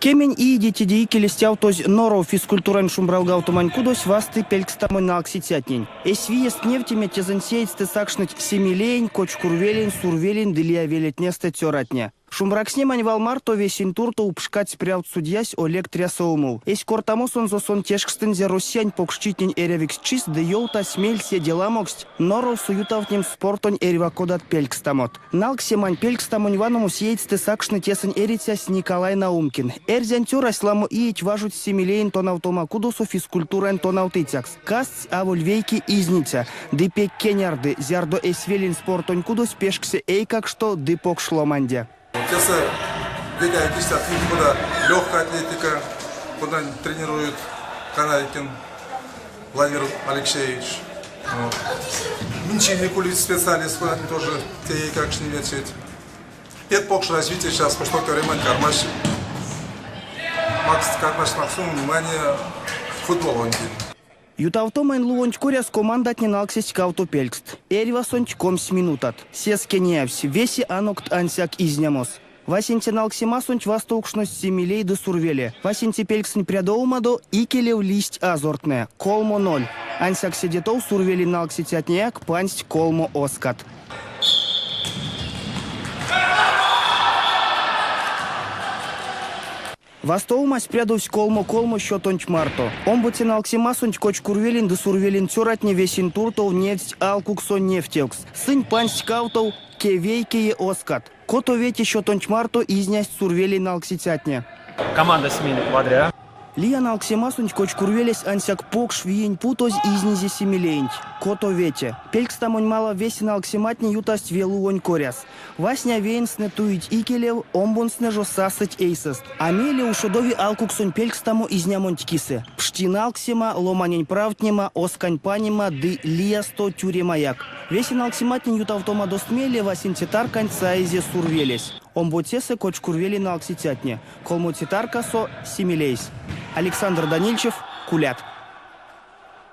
Кемень иеде теде икеле стявтозь Норов физкультурань шумбралгавтомань кудось васты пелькстамонь налксицятнень. Эсь виест невтеме тезэнь сеедьстэ сакшныть Семилеень, Кочкурвелень, Сурвелень ды лия велетнестэ цёратне. Шумбракстнемань вал марто весень туртов пшкадсь прявт судьясь Олег Трясоумов. Эсь кортамосонзо сон тешкстынзе Россиянь покшчитнень эрявиксчист ды ёвтась мель седе ламоксть Норовсо ютавтнемс спортонь эрьва кодат пелькстамот. Налксемань пелькстамонь ваномо сеедьстэ сакшны тесэнь эрицясь Николай Наумкин. Эрзянь цёрась ламо иеть важодсь Семилеень тонавтома кудосо физкультурань тонавтыцякс. Кастсь аволь вейке изниця. Ды пек кенярды, зярдо эсь велень спортонь кудось пешксе эйкакшто ды покш ломанде. Тесэ ветяви истят кода легкая атлетика, конань тренирует Канайкин Владимир Алексеевич. Минчиник улить специалист, конатне тоже те эйкакштне ветить. Пек покш развитие сейчас пошло теоремань кармась кармась максомо внимание футболонтень. Ютавтомань лувонть коряс командатне налксесть кавто пелькст. Эрьвасонть 20 минутат. Сеске неявсь, весе анокт ансяк изнямос. Васенце налксемасонть вастовкшность Семилей ды Сурвеле. Васенце пельксэнть прядовомадо икелев лиссть азортнэ, 3-0. Ансяк седе тов Сурвелень налксицятнеяк пансть колмо оскат. Вастовомась прядовсь 3-3 счетонть марто. Омбоце налксемасонть Кочкурвелень ды Сурвелень цёратне весень туртов невтсть алкуксонь невтевкс. Сынь пансть кавтов кевейкее оскат. 6-5 счетонть марто изнясть Сурвелень налксицятне. Команда Семейный вадря. Лия налксемасонть Кочкурвелесь ансяк покш виень путозь изнизе Семилеенть. 6-5. Пелькстамонь малав весе налксематне ютасть велувонь коряс. Васня веенстнэ туить икелев, омбонстнэ жо сасыть эйсэст. А мейле ушодови алкуксонь пелькстамо изнямонть кисэ. Пшти налксема, ломанень правтнема, оскань панема ды лиясто тюремаяк. Весе налксематнень ютавтомадост мейле васенце тарканть саизе Сурвелесь. Омбоцесэ Кочкурвелень налксицятне, колмоце таркасо Семилейсь. Александр Данильчев, Кулят.